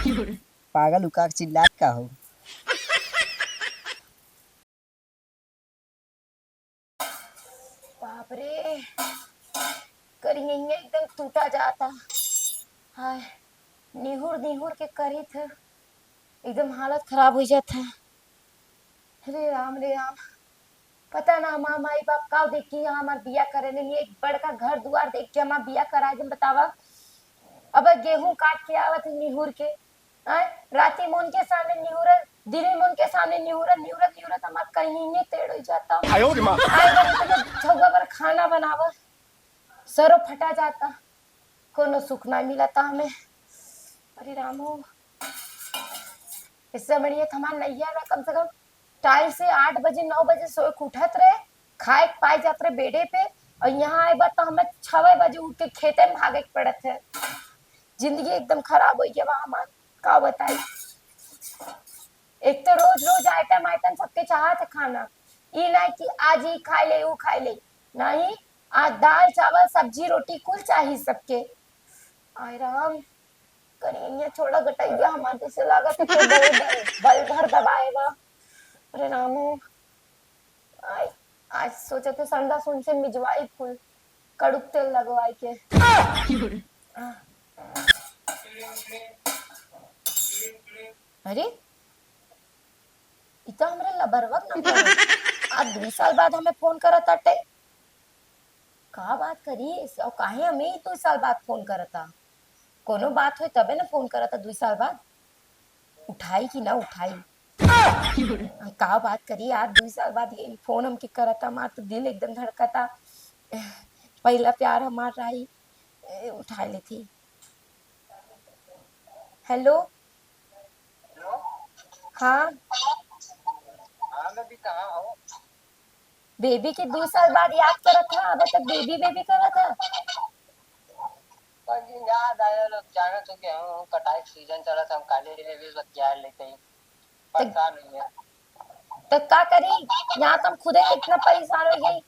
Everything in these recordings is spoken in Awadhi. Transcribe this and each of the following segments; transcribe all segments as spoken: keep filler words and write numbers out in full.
पागल उका चिल्लात का हो? बाप रे, करियइया एकदम टूटा जाता। हाय, निहुर निहुर के करित है, एकदम हालत खराब होइ जात है। रे राम, रे राम, पता ना हमार माई बाप का देख के यहाँ हमार बिया करे नहीं, एक बड़का घर दुआर देख के हमार बिया कराए दिन बतावा। अब गेहूं काट के आवत है निहुर के, आय, राती में उनके सामने निहुरत, दिने में उनके सामने निहुरत, निहुरत, निहुरत हमार कहीं नहीं टेढ़ हो जाता। आयो रे माँ। आय, बड़े बड़े छउवा पर खाना बनावा, सरो फटा जाता, कोनो सुख ना मिलता हमें। अरे राम हो, इससे बढ़िया तो हमार नैहर रहा, कम से कम टाइम से आठ बजे, नौ बजे सोए के उठत रहे, खाए के पाए जात रहे बेडे पे, और यहाँ आए बा तो हमें छवे बजे उठ के खेते में भागे के पड़त है। जिंदगी एकदम खराब होइ गया बा हमार, का बताई। एक तो रोज रोज आइटम आइटम सबके चाहत है खाना, ई ना कि आज ई खाए ले, ऊ खाए ले, नहीं, आज दाल चावल सब्जी रोटी कुल चाही सबके। आय राम, करिया छोड़ा गटैया हमार जैसे लागत है कि बल, बल, बल भर दबाए बा। अरे रामो, आय, आज सोचे तो संडा सुन से मिजवाई फूल, कड़ुक तेल लगवाई के। अरे, ई तो हमरे लबरवा के नंबर है। आज दुई साल बाद हमें फोन करत आटे। का बात करी और काहे हमें ही दुई साल बाद फोन करता? कोनो बात होई तबे न फोन करता दुई साल बाद। उठाई कि ना उठाई? हम का बात करी यार, दुई साल बाद ये फोन हमके करता, हमार तो दिल एकदम धड़कता। पहिला प्यार हमार रही, ए, उठाई लेती। हेलो। हेलो। हाँ। हाँ, मैं भी कहाँ हूँ? बेबी के दू साल बाद याद करत ह, अबे तक बेबी बेबी करत ह। पर जी याद आया, लोग जानत हो कि हम कटाई के सीजन चलत, हम काले रे भी बतिया लेते ही। त, परेशान हुई है। त का करी, यहाँ तो हम खुदे इतना परेशान हो गई,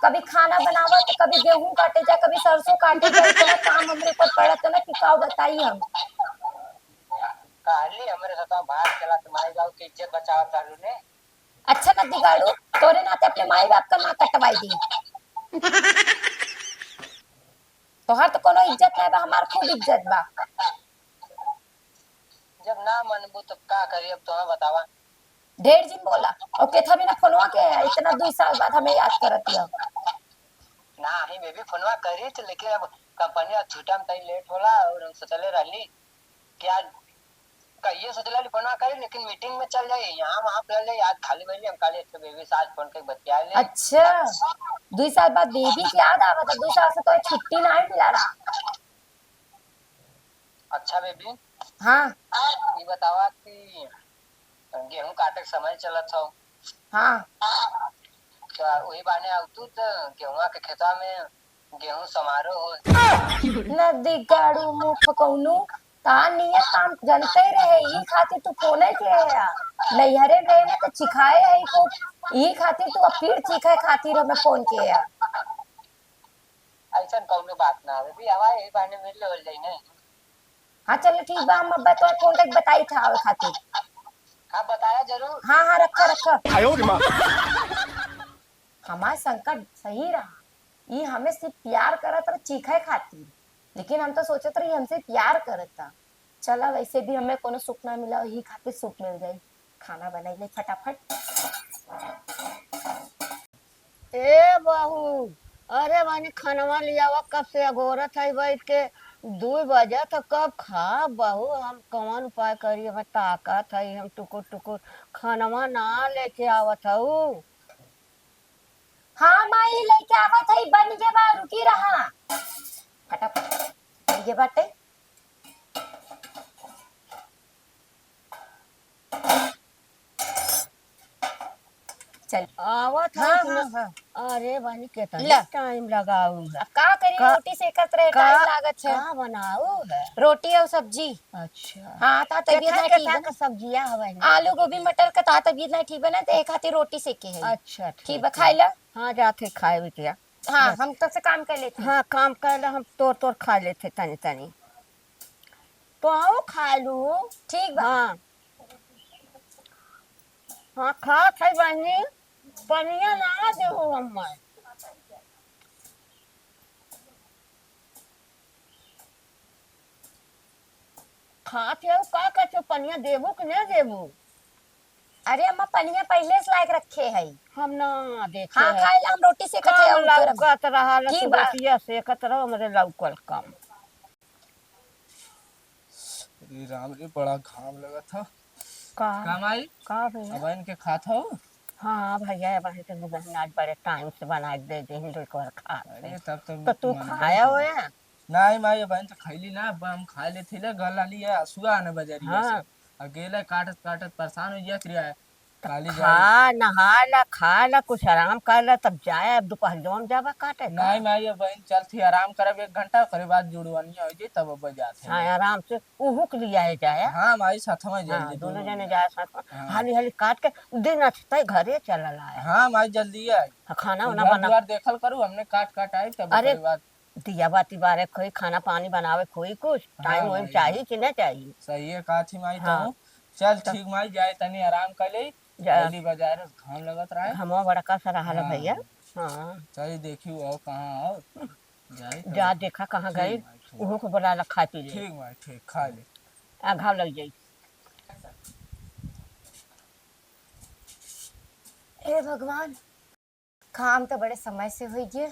कभी खाना बनावा तो कभी गेहूं काटे जा, कभी सरसों काटे जा, इतना काम हमरे ऊपर पड़त है ना कि का बताई हम। कहली हमरे साथ बात चला, तुम्हारे गाँव की इज्जत बचावत तारू ने। अच्छा नती गाड़ू, तोरे नाते अपने माई बाप का ना कटवाई दी। तोहार तो कोनो इज्जत नहीं बा, हमार खूब इज्जत बा। जब ना मनबू तब का करी, अब तोहरा बतावा। ढेर जिन बोला, और केथा बिना फोनवा के इतना दुई साल बाद हमें याद करत हिया। ना ही बेबी फोनवा करी तो, लेकिन अब कंपनी अब छूटा में तई लेट होला और हम सोचले रहली कि आज कहिए सोचले रहली फोनवा करी, लेकिन मीटिंग में चल जाई, यहाँ वहाँ चल जाई, आज खाली बैली हम काले एक बेबी से आज फोन के बतिया ले। अच्छा, दुई साल बाद बेबी के याद आवत है, दुई साल से तो छुट्टी ना मिला रहा। अच्छा बेबी। हाँ। ये बतावा कि गेहूं काटे के समय चलत हौ। हाँ। तो वही बाने आउ तू तो गेहुआ के खेतवा में गेहूं समारोह हो। नदी गाड़ू मुंह फकौनू, ता नियत काम जनते रहे, ई खातिर तू फोने के है। नैहरे रहे ना तो चिखाए है को, ई खातिर तू अब फिर चीखे खातिर हमें फोन के है। ऐसन कौनो बात ना हवे भी, आवा यही बहाने मिल लेवल जाई ना। हाँ, चलो ठीक बा, हम अब तोर फोन करके बताई था आवे खातिर। हाँ, बताया जरूर। हाँ, हाँ, रखा, रखा। आयो रे माँ। हमार संकट सही रहा, ई हमें सिर्फ प्यार करत रहा चीखे खातिर, लेकिन हम तो सोचत रही हमसे प्यार करत था। चला, वैसे भी हमें कोनो सुख ना मिला, यही खातिर सुख मिल जाई। खाना बनाई ले फटाफट। ए बहू, अरे बानी खानवा लियावा, कब से अगोरत है बैठ के, दू बजे तो कब खा बहू, हम कौन उपाय करी, हम ताकत है, हम टुकुर टुकुर खानवा ना लेके आवत हऊ। हाँ माई, लेके आवत है, बन के बा, रुकी रहा, फटाफट बन के बाटे। चल। आवत है हाँ, कि ना? हाँ, हाँ। अरे बानी, केतना ला। टाइम लगाऊ है। अब का करी, का, रोटी सेकत रहे, का, टाइम लागत है। का बनाऊ है? रोटी और सब्जी। अच्छा। हाँ, ता तबीयत केथा, ना ठीक केथा बा। का सब्जिया हवे ना? आलू, गोभी, मटर का ता तबीयत ना ठीक बा ना, ते खातिर रोटी सेके है। अच्छा, ठीक ठीक बा, है। खाई ला। हाँ, जात है खाए बिटिया। हाँ, बस। हम तब से काम कर लेते हैं। हाँ, काम कर ले, हम तोड़ तोड़ खा लेते तनी तनी। तोहू खाइ लू। ठीक बा। हाँ। हाँ, खात है बहिनी, पनिया ना देहू हम्मे। खात है, का कहत हो, पनिया देबू कि ना देबू? अरे अम्मा, पनिया पहिले से लायक रखे है। हम ना देखे हाँ, है। खाए ला हम रोटी सेकत है, कम और तरफ। लौकत रहा, ठीक बा। रोटिया सेकत रहो, हमरे लौकल कम। अरे राम रे, बड़ा घाम लगत ह। का? का माई? का भैया? अबहिन के खात हो? हाँ भैया, अबहिन के बहिन आज बड़े टाइम से बनाइ के दे दे, हम तो एक बार खा अरे ले। तब तो तो तू मन खाया बन हो गया। या? नाहीं माई, अबहिन तो खैली ना, अब हम खा लेते ले, गल आली है, असुआ आने बजरिया हाँ। से। अकेले काटत काटत परेशान हो जात रहा है। काली जाई। खा, नहा ला, खा ला, कुछ आराम कर ला, तब जाए, अब दोपहरियो में जाबा काटे का? नाहीं माई, अबहिन चलत ही आराम करब एक घंटा, ओकरे बाद जुड़वनिया हो जाई, तब अब जात है। हाँ, आराम से उहू के लिया है जाए। हाँ माई, साथ में हाँ, जल्दी दोनों जने जाए साथ में। हाँ। हाली हाली काट के दिन अच्छते घरे चला आए। हाँ माई, जल्दी आए। हाँ, खाना वाना उधार बना। दुआर देखल करू, हमने काट काट आई, तब अरे, ओकरे बाद दिया बाती बारे कोई खाना पानी बनावे कोई कुछ, हाँ टाइम वाइम माई। चाही कि ना चाही? सही है, कहा थी माई हाँ। तहूँ। चल त ठीक माई, जाए तनी आराम कर ले, जा। पहली बाजार घाम लगत रहा है। घामवा बड़का सा रहा है हाँ। भैया। हाँ। चल देखी वो कहाँ हो, जाए जा तब। देखा कहाँ ठीक गई, माई, ठीक। उहो को बोला ला खाए पी ले। ठीक माई, ठीक, खा ले। आ घाव लग जाई। हे भगवान, काम त बड़े समय से होइ गए।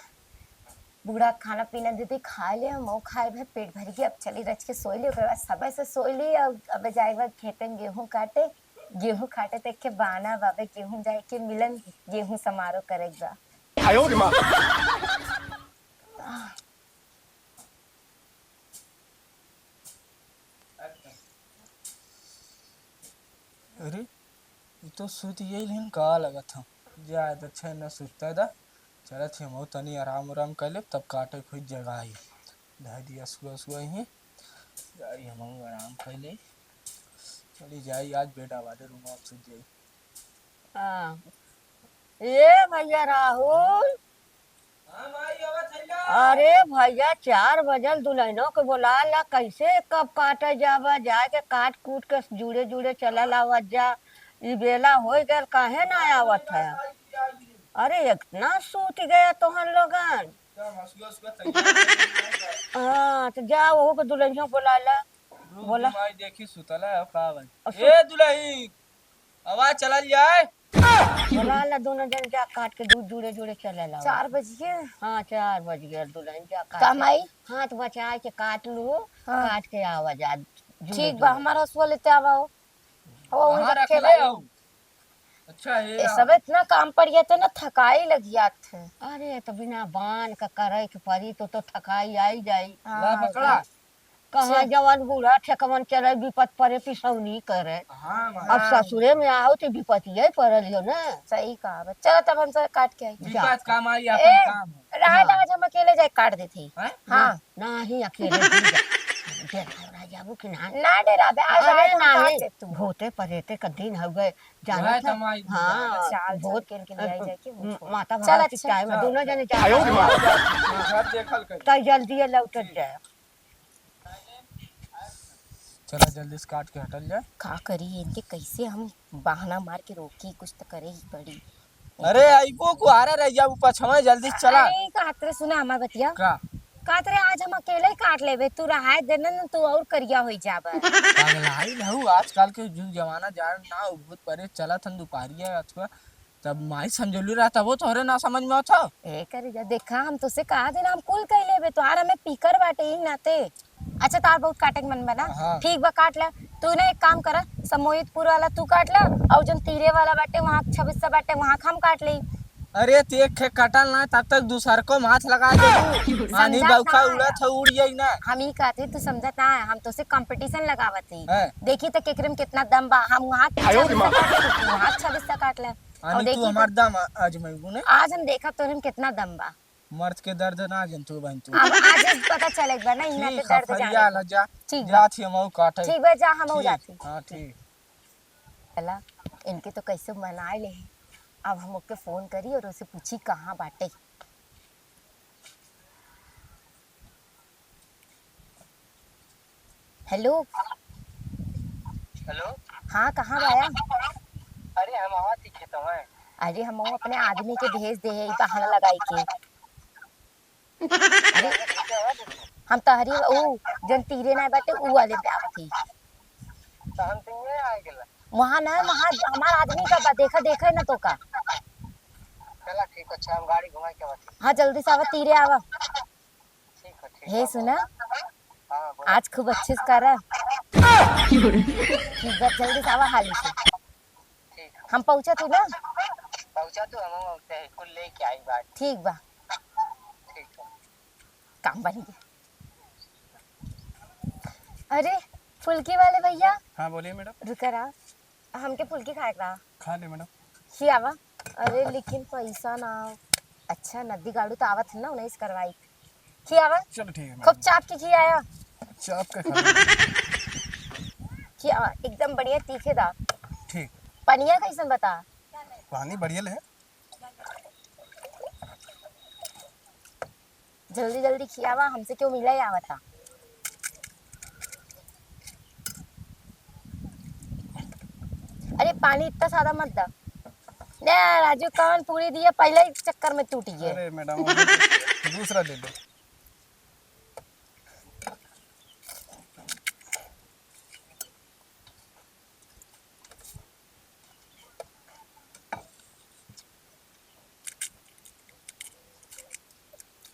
बूढ़ा खाना पीना दीदी खा ले, हम खाए भाई पेट भर गया। अब चली रच के सोई ली, ओकरे बाद समय से सोई ली। अब, अब जाए के बाद खेते में गेहूं काटे, गेहूं काटे त एक के बाना बाबे गेहूं जाए के मिलन, गेहूं समारोह करे के बा। आयो रे माँ। अरे, ई तो सुत गइल हन का लगत ह। जाए त अच्छा न सुतता दा। चलत ही हमहू तनी आराम उराम कर लेब, तब काटे कोई जगह ही। धाई दिया सुबह सुबह ही। जाई हमहू आराम कर ले। चली जाई आज बेड वाले रूम में सुत जाई। हाँ। ए भैया राहुल। हाँ माई, आवत है ना। अरे भैया, चार बजल, दुल्हनों के बोला ला, कैसे कब काटे जाबा, जाके काट कूट के जुड़े जुड़े चलल आवत जा। ई बेला होइ गल, काहे ना आवत है? अरे इतना सूत गया तोहन लोगन। हाँ, तो जा वहू के दुल्हनियों बोला ला। रुक बोला। माई, देखी सुतला है का भाई। और सु- ए दुल्हन, आवाज चलल जाए। बोला ला, दोनों जन जा काट के दूध जुड़े जुड़े चले ला। चार बज गए। हाँ, चार बज गए, दुल्हन जा काट का के। माई? हाथ बचाए के काट लू, हाँ। काट के आवा जा, जुड़े ठीक बा, जुड़े। हमारा हसुआ लेते आवा हो। वो वहीं कहाँ रखे रखे ले भाई। आओ? अच्छा, ये ए, रहा। सब इतना काम पड़ गया था ना, थकाई लग गया था। अरे, तो बिना बान का करे के पड़ी, तो, तो थकाई आई जाई। हाँ, ला पकड़ा। हाँ। कहाँ से जवन बूढ़ा ठेकवन चले, विपत परे पिसौनी करे। हाँ, माँ। अब हाँ। ससुरे में आओ तो विपतिये पड़ल हो ना। सही कहा बा। चलो तब हम सब काट के आई। विपत काम आई, अपन ए, काम है। रहा हाँ। आज हम अकेले जाए काट देते। हैं? हाँ। ना, ना ही अकेले भी जा। देर हो रहा जाबू कि ना? ना डेरा बे, आज अरे रात हम काट नहीं, दे तू। भूते परेते का दिन हो गए, जाना वह था? तो माई हाँ, चाल, चाल भूत, के इनके ले आई जाए कि म-, भूत। माता चल, भगवती अच्छा। टाइम है, दोनों जने जा। आयो रे माँ। घर देखल करी। तो जल्दी लौटत जाए। चला जल्दी से काट के हटल जाए। का करी इनके, कैसे हम बहाना मार के रोकी, कुछ तो करे ही पड़ी। अरे अइबो कुआरा रह जाबू पछवा, जल्दी से चला। अरे का हतरे सुना हमार बतिया। का? का हतरे आज हम अकेले ही काट लेबे, तू रहाय देना न, तू और करिया होई जाबे। पगलाई रहू, आजकल के जुग जमाना जान ना, उ भूत परे चलत हन दुपहरिया अथवा तब माई समझौली रहा, तबो तोहरे ना समझ में आवत हौ। ए करे जा, देखा, हम तोसे कहा देना, हम कुल कह लेबे, तोहार हमें पीकर बाटे, ई नाते। अच्छा, तार बहुत काटे के मन बा ना? हाँ। ठीक बा, काट ला। तू ना एक काम करा, समोहितपुर वाला तू काट ला, और जौन तीरे वाला बाटे, वहाँ छब्बीस बाटे, वहाँ हम काट लेई। अरे, ते एक खे कटल ना, तब तक दूसर को हाथ लगा दे। आनी समझत बौखा ना उड़त है। है, उड़ जाई ना। हम ई कहते, तू समझत ना है, हम तोसे competition लगावत ही। हैं। देखी तो केकरे में कितना दम बा, हम वहाँ आयो रे माँ। छब्बीस काट ले, तू वहाँ छब्बीस काट ले। और आनी तू देखी हमार तो दम आ-, आजमाइबू ने? आज हम देखब तोरे में कितना दम बा। मर्द के दर्द ना जनतू बहन तू। अब आज ही पता चले बा ना, इन्ना के ठीक है, दर्द फरिया जाने ला के। जा। ठीक बा। जात ही हमहू काटे। ठीक बा, जा हमहू ठीक, जाती। हाँ, ठीक। चला, इनके तो कैसे मनाए ले। अब हम ओके फोन करी और उसे पूछी कहाँ बाटे। हेलो। हेलो। हाँ, कहाँ बाया? अरे, हम आवत ही खेतवा में। अरे, हम अपने आदमी के भेज दे है, ई बहाना लगाई के। अरे, हम तहरी ऊ जौन तीरे नाहीं बाटे, ऊ वाले पे आवत ही। तो हम तो ये आ गेला। वहाँ ना, वहाँ हमार आदमी का बा, देखा, देखा ना तो का। चला ठीक, अच्छा, हम गाड़ी घुमाई के आवत ही। हाँ, जल्दी से आवा, तीरे आवा। ठीक है, ठीक हे है। सुना, हाँ, बोला। आज खूब अच्छे से करा। ठीक बा, जल्दी से आवा हाली से। ठीक है। हम पहुँचा तू ना? पहुँचा तू, हम, हम ते कुल लेके आई बात। ठीक बा। ठीक है। काम बन गया। अरे, फुल्की वाले भैया। हाँ, बोलिए मैडम। रुका रहा, हमके फुल्की खाए के रहा। खा ले मैडम। खियावा। अरे, लेकिन पैसा ना। अच्छा, नदी गाड़ू तो आवत है ना, उन्हीं से करवाई। खियावा। चलो ठीक है खूब मैडम। चाप के खियाया। चाप के खा ले। खियावा, एकदम बढ़िया तीखे दा। ठीक। पनिया कैसन बता? पानी बढ़िया ले। जल्दी जल्दी खियावा, हमसे क्यों मिला ही आवता। अरे, पानी इतना सारा मत दा। ले राजू, कौन पूरी दिया, पहले ही चक्कर में टूट गए। अरे मैडम, दूसरा ले लो।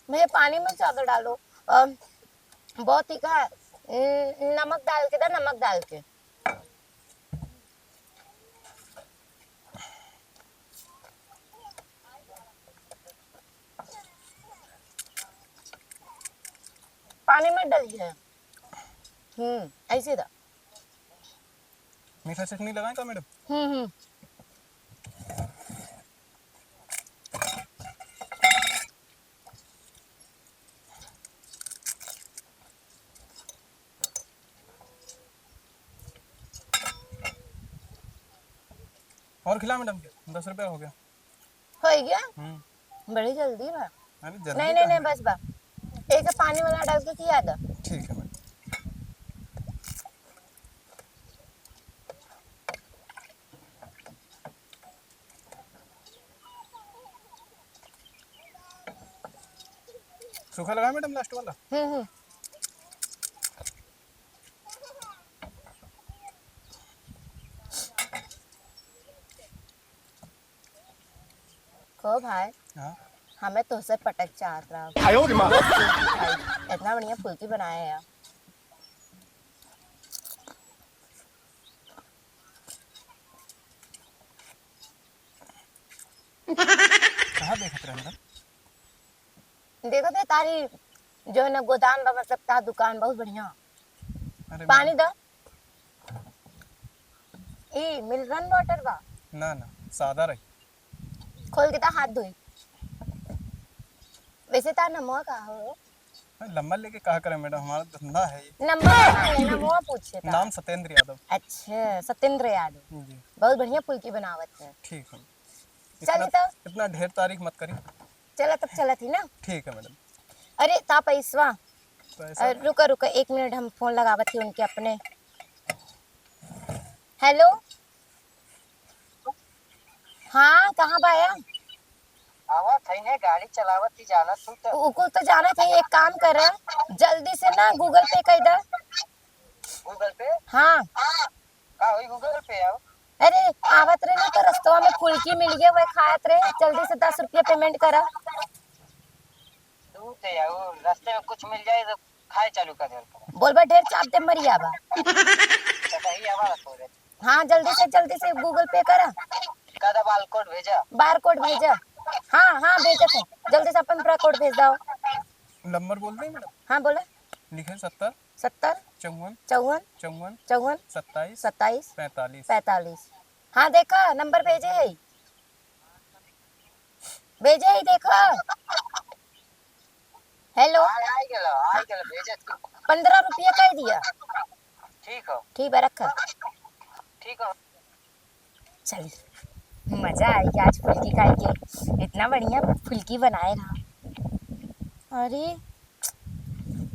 भैया, पानी मत ज्यादा डालो। अ, बहुत तीखा है। न-, नमक डाल के दा, नमक डाल के। पानी मत डालिए। हम्म, ऐसे दा। मीठा चटनी लगाएं का मैडम? हम्म, हम्म। और खिला मैडम, दस रुपया हो गया। हो गया? हम्म। बड़ी जल्दी बा। अरे जल्दी नहीं, नहीं, नहीं, बस बा। एक पानी वाला डाल के खिया दो। ठीक है मैडम। सूखा लगा मैडम लास्ट वाला? हम्म, हम्म। को भाई, हाँ? हमें तोहसे पटक चाहत रहा। आयो रे माँ। इतना बढ़िया फुल्की बनाए है। कहाँ देखत रहे मैडम? देखत है तारी जो है ना गोदाम बा, मतलब तार दुकान बहुत बढ़िया। अरे पानी मैडम। दा। ई मिनरल वाटर बा? ना, ना, सादा रही। खोल के ता हाथ धोई। वैसे तार नमवा का हो? अरे, नंबर लेके का करे मैडम, हमारा धंधा है ये। नंबर ना है, नमवा पूछे था। नाम सत्येंद्र यादव। अच्छा, सत्येंद्र यादव। जी। बहुत बढ़िया फुल्की बनावत है। ठीक है। चल इतना, तो। इतना ढेर तारीफ मत करी। चला तब चलत ही ना। ठीक है मैडम। अरे ता पैसवा। पैसा? अ, रुका, रुका, एक मिनट, हम फोन लगावत ही उनके अपने। हेलो। हाँ, कहाँ बाया? आवत है ने, गाड़ी चलावत ही, जानत हूँ तो। उ कुल तो जानत है, एक काम कर, जल्दी से ना Google Pay कर दे। Google Pay? हाँ। का होई Google Pay आओ? अरे, आवत रहे ना तो रस्तवा में फुल्की मिल गया, वह खात रहे, जल्दी से दस रुपया payment करा। दूर से आओ, रास्ते में कुछ मिल जाए तो खाए चालू कर देवल करो। बोलबा ढेर चाप दे मरिया बा। तो सही आवाज हो रही। हाँ, जल्दी से, जल्दी से Google Pay करा। का दा barcode भेजा। Barcode भेजा। हाँ, हाँ, भेजत है। जल्दी से अपन barcode भेज दो। नंबर बोल दें मैडम? हाँ, बोला। लिखे सत्तर। सत्तर। चौवन। चौवन। चौवन। चौवन। सत्ताईस। सत्ताईस। पैंतालीस। पैंतालीस। हाँ, देखा, नंबर भेजे है। भेजे ही देखो। हेलो। हाँ, आ गेलो, आ गेलो, भेजत ही। पन्द्रह रुपया कह दिया। ठीक हो। ठीक बा, रखा। ठीक हो। चल, मजा आई कि आज फुल्की खाई के। इतना बढ़िया फुल्की बनाए रहा। अरे,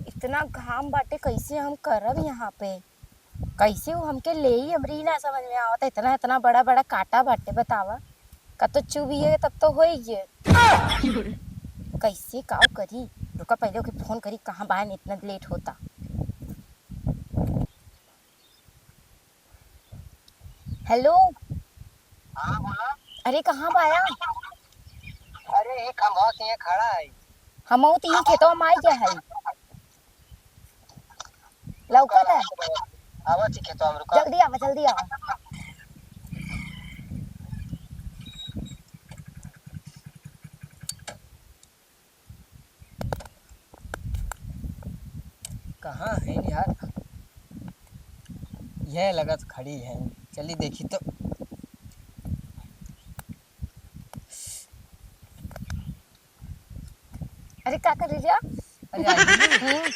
एक इतना घाम बाटे, कैसे हम करब यहाँ पे? कैसे वो हमके लेई, हमरी ना समझ में आवत है। इतना, इतना बड़ा, बड़ा कांटा बाटे, बतावा। कतो चुभिए तब तो होई गए। कैसे काव करी? रुका, पहले ओके फोन करी, कहाँ बायन, इतना लेट होता। हेलो। हाँ, बोला। अरे, कहाँ बाया? अरे, ये खंभवा के यहाँ खड़ा है। हमहू तो यही खेतवा में आई गया है। लौकत है। आवा थी खेतवा में, रुका। जल्दी आवा, जल्दी आवा। कहाँ है यार? यह लगत खड़ी है, चली देखी तो। अरे, का कर रही है? अरे, आई नहीं। हम्म।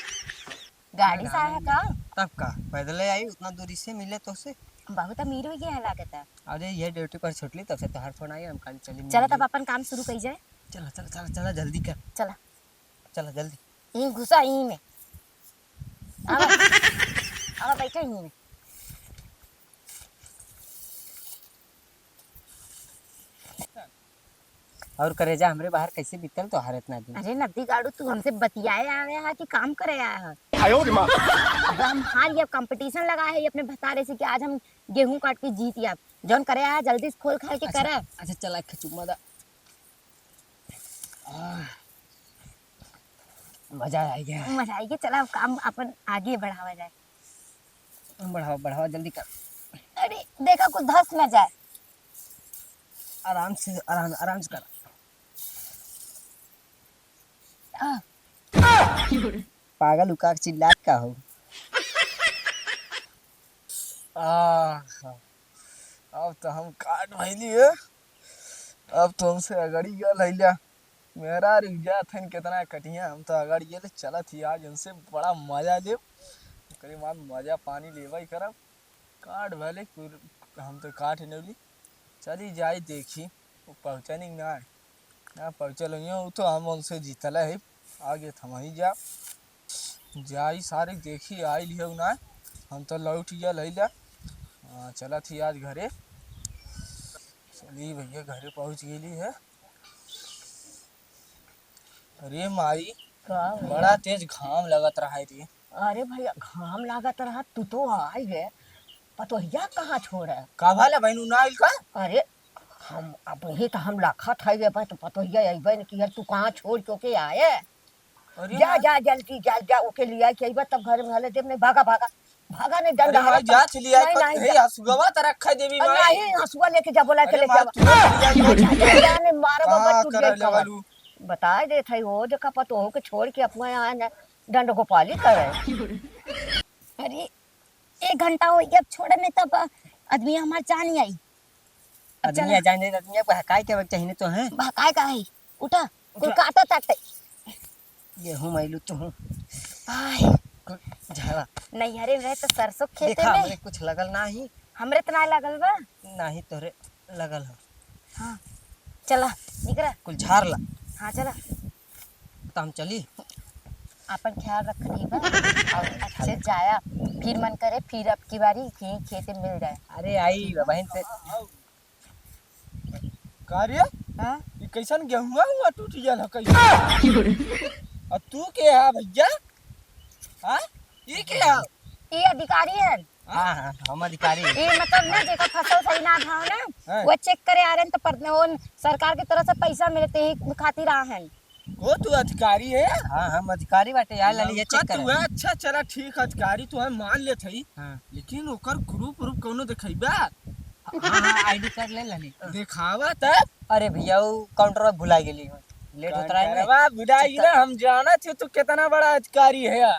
गाड़ी से आया का? तब का, पैदल ही आई, उतना दूरी से मिले तो से। बहुत अमीर हो गया है लागत है। अरे, ये ड्यूटी पर छुटली, तब से तोहार फोन आई, हम कहली चली चला, मिल तब अपन काम शुरू कई जाए। चला, चला, चला, चला, जल्दी कर। चला। चला, जल्दी। यहीं घुसा, यहीं में। आवा, आवा, बैठा यहीं में। और करेजा, हमरे बाहर कैसे बीतल तोहार इतना दिन? अरे नद्दी गाड़ू, तू हमसे बतियाए आया है कि काम करे आया है? आयो रे माँ। अब हम हार गए, अब कंपटीशन लगा है ये अपने भतारे से कि आज हम गेहूं काट के जीत गया। जौन करे आया, जल्दी से खोल खाल के अच्छा, करा। अच्छा, चला, एक चुम्मा दा। आह, मजा आ गया। मजा आ गया, चला, अब काम अपन आगे बढ़ावा जाए। बढ़ावा, बढ़ावा, जल्दी कर। अरे, देखा, कुछ धस न जाए। आराम से, आराम, आराम से कर। आ। पागल उका के चिल्लात का हो? आह, अब तो हम काट भइली है। अब तो हमसे अगड़ी गल है ल्या। मेहरारू जात हन केतना कटिया, हम तो अगड़ी गले चलत ही। आज इनसे बड़ा मजा लेब। ओकरे बाद मजा पानी लेबे करब। काट भले कुल, हम तो काट ही नौली। चली जाई देखी, वो पहुँचनी ना है। ना पहुँचल होइहें, वो तो हम उनसे जीतल है, आगे थमही जा। जाई सारी देखी, आइल हियो ना, हम तो लौट गया लैला। हाँ, चलत ही आज घरे। चली भैया, घरे पहुँच गेली है। अरे माई, का भैया? बड़ा तेज घाम लगत रहा है रे। अरे भैया, घाम लागत रहा, तू तो आई गए, पतोहिया कहाँ छोड़े? का भला बहिन, उ ना आइल का? अरे, हम अब ही तो हम लखत है ये, तो पतोहिया अइबे न कि यार, तू कहाँ छोड़ के ओके आए? अरे जा, माई। जा, जल्दी जा, जा, ओके लिया के अइबे, तब घर में हले देब, नहीं, भागा, भागा, भागा, नहीं, अरे डंडा माई, हवा जा, चली आई, नहीं, पत-, नहीं, हे, जा। हसुआ तो रखा देवी अरे माई। नहीं, हसुआ लेके जा, बोला के अरे लेके माई, आवा। तू चली आई, जा, जा, जा, नहीं, मारा बाबा, का तू करे देख लेवा खबर। लू? बताए देत है, वो देखा, पतोह के छोड़ के अपना यहाँ न डंड गोपाली करे। अरे, एक घंटा हो गया, अब छोड़े में तब आदमी हमार जान ही आई। अब आदमी चला। आ जान जाए, आदमी अब हकाए के वक्त चाहिए तो है। हकाए का है? उठा, कोई उठा। काटा ताटे। गेहूं माइलू तू। आय। झाड़ा। नैहरे में रहे तो सरसों खेते देखा, में। हमरे कुछ लगल ना ही। हमरे तो ना लगल बा। ना ही तोरे लगल हो। हाँ, चला, निकरा। कुल झार ला। हाँ, चला। तो हम चली। आपन ख्याल रख ली बा। और अच्छे जाया, फिर मन करे, फिर अब की बारी कहीं खेते मिल जाए। अरे आई बा बहन से। का रे? हाँ? ई कैसन गेहुआ हुआ टूट गया है कैसे? आ तू के है भैया? हाँ? ई के है? ई अधिकारी है। हाँ, हाँ, हम अधिकारी हैं। ई मतलब ना, जेकर फसल सही ना भाव ना, हाँ। वो चेक करे आ रहे हैं, तो पर-, वो सरकार की तरफ से पैसा मिलते ही खातिर आ हैं। को तू अधिकारी है? हाँ, हम अधिकारी बाटे, यार, लाली, ये लौका चेक तू करे। है, अच्छा, चला, ठीक, अधिकारी तू है, मान लेत हई। हाँ। लेकिन ओकर ग्रुप व्रुप कौनो देखइबा? हाँ, हाँ, आईडी कार्ड ले लाली। देखावा तब। अरे भैया, वो काउंटर पर भुला गेली हो। लेट होत रहा है ना। काउंटरवा भुला चेक गेला, कर। हम जानत ही तू कितना बड़ा अधिकारी है।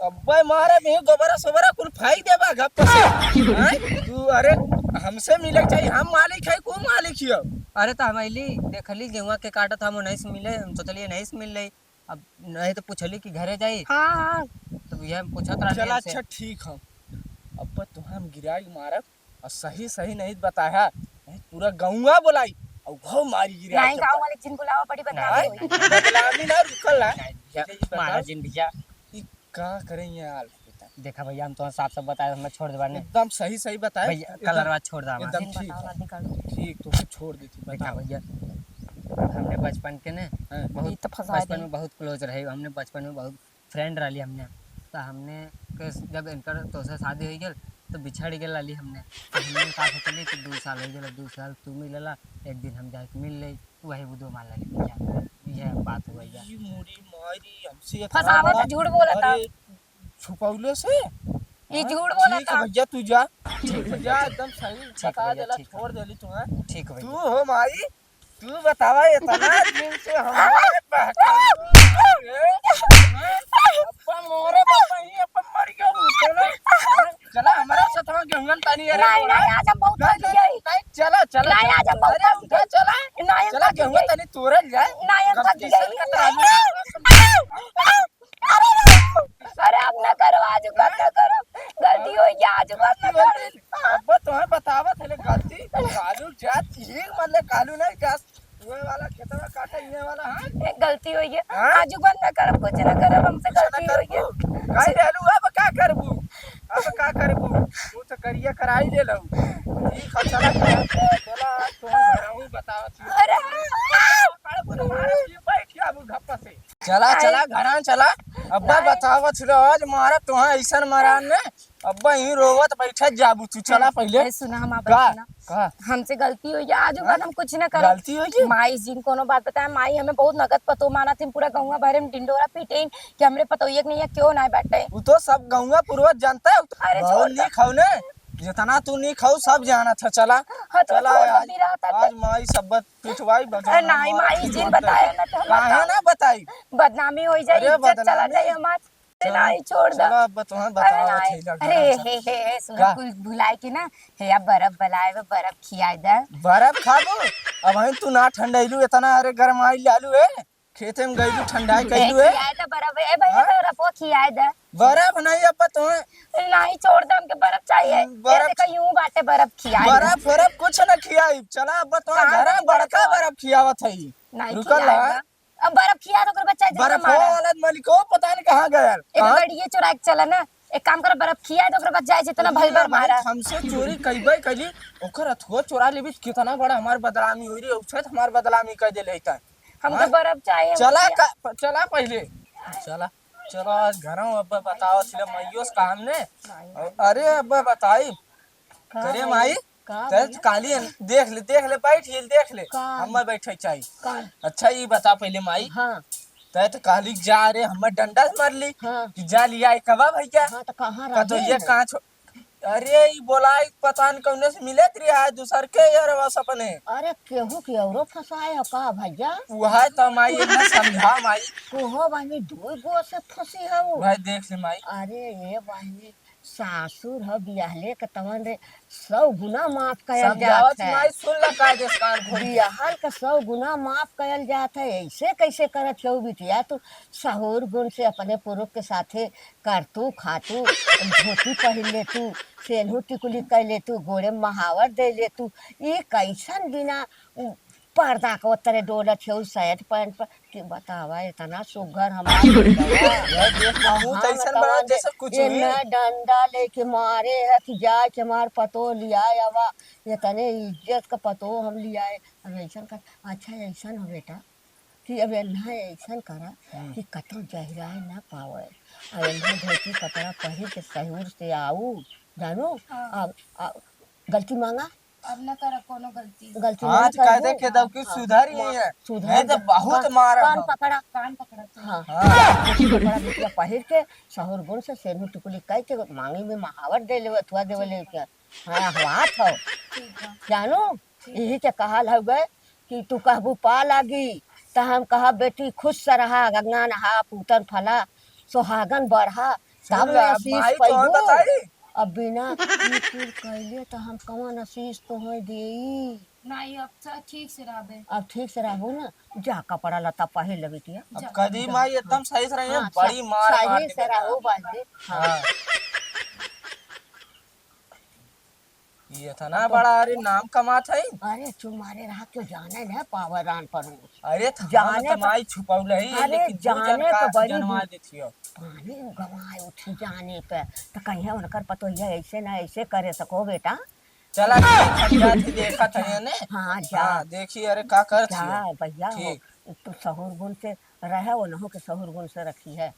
अब्बे मारे में गोबरा सोबरा कुल फाई देबा गप से। हैं? तू अरे हमसे मिले के चाहिए, हम मालिक है, को मालिक हियो? अरे तो हम अइली, देखली गेहुआ के काटत हम नहीं से मिले, हम सोचलिए नहीं से मिल ले। अब नहीं तो पूछली कि घरे जाई। हाँ, हाँ। तो ये हम पूछत रहनी चला इनसे। अच्छा ठीक है। अब्बे तो हम गिराई मारब और सही सही नहीं बताया, नहीं पूरा गौवा बोलाई और वो मारी गिराई नहीं, के गाँव वाले जिन बुलावा पड़ी, बदनामी नहीं, होई। नहीं। बदनामी ना रुकल ना। नहीं भैया, ये बताओ। मारा जिन भैया। ई का करें ये हाल है बेटा? देखा भैया, हम तो साफ साफ बताए, हमें छोड़ देबा ने। एकदम सही सही बताए, भैया, एकदम, कलरवा छोड़ दे हमार। एकदम ठीक है। ठीक, तो कुछ छोड़ देती, देखा बताओ। भैया, हमने बचपन के ने हाँ। बहुत, ई तो फंसा बचपन दे। में बहुत close रहे, हमने बचपन में बहुत friend रहली हमने। तो हमने के जब इनकर तोसे शादी हो गेल, तो बिछड़ गेल रहली हमने। तो हमने का सोचली कि दू साल हो गेल, दू साल तू मिलला, एक दिन हम जाके मिल ले, वही वो दो मान लेली भैया। ये बात हुआ भैया। ई मुड़ी मारी, हमसे इतना फंसावा बड़ा, तो झूठ बोलता। अरे, छुपौले से? ई हाँ? झूठ बोलता। ठीक है भैया, तू जा। ठीक है तू जा, भैया, एकदम सही ठीक है बता भैया, देला, ठीक है। छोड़ देली तू, हाँ? ठीक है तू भैया। हो माई, तू बतावा, इतना दिन से हमारे बहकाई, हैं? अपन मोरे बाबा ही अपन मर गया, चला, चला, हमारे साथ में गेहूं तानी, अरे नहीं, बोला। नहीं, आज हम बहुत नहीं, थक गए। नहीं, चला, चला, नहीं, चला। आज हम बहुत अरे, थक उठा, गए। चला। नहीं, हम चला, थक गेहूं गए। तानी तोड़ल जाए। नहीं, हम थक गलती से गए। कतरा अरे, अब ना करो, आज मत ना करो। गलती हो गया, आज मत ना करो। अब तुम्हें बतावत है ले गलती। कालू जात ही मतलब कालू नहीं जात। वह वाला खेतवा काटा, ये वाला, हाँ? ए, गलती हो गया। हाँ? आज मत ना करब, कुछ ना करब, हमसे कुछ ना गलती हो गया। करबू। कह देलू, अब का करबू? अब का करबू? तू तो करिया कराई ले लो। ठीक है, चला, चला, चला, आज तुम्हें घरहू बतावत ही। अरे। करबू तुम्हारे लिए बैठ गया अब घप्पा से। चला, आए। चला, घरा चला। अब्बा आए। बतावत रहो, आज मारा तुहा ऐसन मारा ने, अब्बा यहीं रोवत बैठत जाबू तू। चला ए, पहिले। ए, सुना, हम आपन का? सुना। का? हमसे गलती हो गया, आज हाँ? बाद हम कुछ ना करब। गलती हो गई? माई जिन कोनो बात बताए, माई हमें बहुत नगद पतो माना थी, पूरा गौवा भरे में ढिंडोरा पीटे कि हमरे पतोहिया के नैया क्यों ना बाटे। वो तो सब गौवा पूर्वज जानता है, अरे बहुत छोड़ दे। नीक हौ ने, जितना तू नीक हौ सब जानत है। चला, हाँ, तो चला छोड़ दे, आज, बिरात है। आज माई सब पिटवाई अरे बदनाम नहीं, मारत माई जी, फिरत बताए ना तो हम काहे बताओ। ना बताई? बदनामी हो जाए, अरे इज्जत चला बदनामी। जाए हमार। चला, नहीं, छोड़ दे। चला, अब तुम्हें अरे बताओ, नहीं। थैला अरे, गरम हे, हे, हे, सुनो, का? कुल भुलाए के ना, हे, अब बर्फ बलाए बा, बर्फ खियाए दे। बर्फ खाबू? अब हम तू ना ठंडैलू इतना, अरे गरमाई लालू है, खेते में गईलू ठंडाई ए, कैलू है। खियाए दे बर्फ, ए भैया, हाँ? बर्फ वो खियाए दे। बर्फ नहीं, अब तुम्हें नहीं, छोड़ दे, हमके बर्फ चाहिए। ए, बर्फ देखो, यूं बाटे, बर्फ खियाए दे। बर्फ, बर्फ कुछ न खियाई। चला, अब तुम्हें कहाँ घर में बर्फ बड़का है? बर्फ खियावत है। नहीं रुकल खियाए रहा। दे। अब बर्फ खिया तो ओकर बच्चा जितना बर्फ मारा। वाला मलिको पता नहीं कहाँ गया। एक कहाँ? गड़िए चुरा के चला ना। एक काम कर, बर्फ खिया तो ओकर बच्चा जितना भल भर मारा। हमसे चोरी कईबे कैली, ओकर अथुआ चुरा लेबी, कितना बड़ा हमार बदनामी होई रे, उछत हमार बदनामी कर देले है। हमके हाँ? बर्फ चाहिए, चला खिया। का, चला पहिले। चला, चला आज घरों अब बताओ छिले मैयोस काम ने। नहीं, नहीं। अरे अब बताई। का करे भाई? माई, का तै भैया? तो काली देख ले, देख ले, बैठ ये देख ले। का? हमें बैठे चाहिए। का? अच्छा, ये बता पहले माई। हाँ। तै तो कहली जा रे, हमें डंडा से मार ली हाँ। कि जा लिया है कबा भैया। हाँ, तो कहाँ का तो रहे ये हैं? कहाँ छो-, अरे, ई बोलाई पता न कौने से मिलत रही है, दूसर के यार बस अपने। अरे, केहू के औरो फंसाए हो का भैया? वह तो माई, इतना समझा माई। कोहो बहिनी, दू गो से फंसी है वो। भाई देख ले माई। अरे, ये बहिनी, सासुर ह बियाहले के तवन रे सौ गुना माफ कयल जात समझावत है। माई, सुन ल कायदे से कान खोल के। बियाहल के सौ गुना माफ कयल जात है। ऐसे कैसे करत हो बिटिया तू? सहूर गुण से अपने पुरुष के साथे करतू, खातू, धोती पहिर लेतू, सेन्हू टिकुली कइ लेतू, गोड़े महावर दे लेतू। ई कैसन बिना पर्दा के ओतरे डोलत हेउ shirt pant पर कि बतावा, इतना सुघर हमार क्यों रे? लड़कवा। यार, देख, मुंह हाँ, तो ऐसन बतावा बना दे, जैसे कुछ ये भी। ना डंडा लेके मारे है कि जाए के हमार पतो लियाए आवा, इतने इज्जत का पतो हम लियाए। अब ऐसन कर, अच्छा, ऐसन हो बेटा कि अब एन्हा ऐसन करा हम्म। कि कतौ जहिराए ना पावे। अब एन्हा धोती कपड़ा पहिर के सहूर से आऊ, जानू, हाँ। अब, अब गलती मांगा, अब न करब कोनो गलती। गलती हाँ, ना आज कायदे करबू। के दऊ कि हाँ, सुधर ही हाँ, है। सुधर नहीं तो जा। बहुत कान, मारब कान हम। पकड़ा। कान पकड़ा तू। हाँ। हाँ। कान पकड़ा, बिटिया पहिर के, सहूर गुण से सेनू टुकली कह के, मांगी में महावर दे लेवे, थुआ देवे ठीक लेके। बा। हाँ, हवात हो। ठीक बा। जानू, ठीक। यही के कहल हउवे कि तू कहबू पा लागी, त हम कहब, "बेटी, खुश रहा, गंगा नहा, पूतन फला, सुहागन बढ़ा।" तब सुन न ला, आशीष माई कौन पइबू। बताई? अब बिना ई कुल कइले त हम कवन आशीष तोहे देई? नहीं, अब स-, ठीक से रहबे। अब ठीक से रहबू ना, जा कपड़ा लत्ता पहिर ले बिटिया। अब जा। कदी जा। माई एकदम सही से रहिए, हाँ, बड़ी स-, मार मार सही के से देखा। रहू बहनी। हाँ। हाँ। ये था ना तो बड़ा, अरे नाम कमात है। अरे चुप मारे रहा, क्यों जाने न पावे रान परोस। अरे था जाने तो माई छुपौले ही, अरे लेकिन तू जाने जानकार तो बड़ी जनमा देती हो। पानी गवाए उठी जाने पे, तो कहीं उनकर पतोहिया ऐसे ना ऐसे करे सको बेटा। चला ठीक है, हम जात ही देखत है ने। हाँ, जा। हाँ, देखी अरे का करत जा, हियो। भैया हो, ठीक। तू सहूर गुण से रहे, उन्हों के सहूर गुण से रखी है।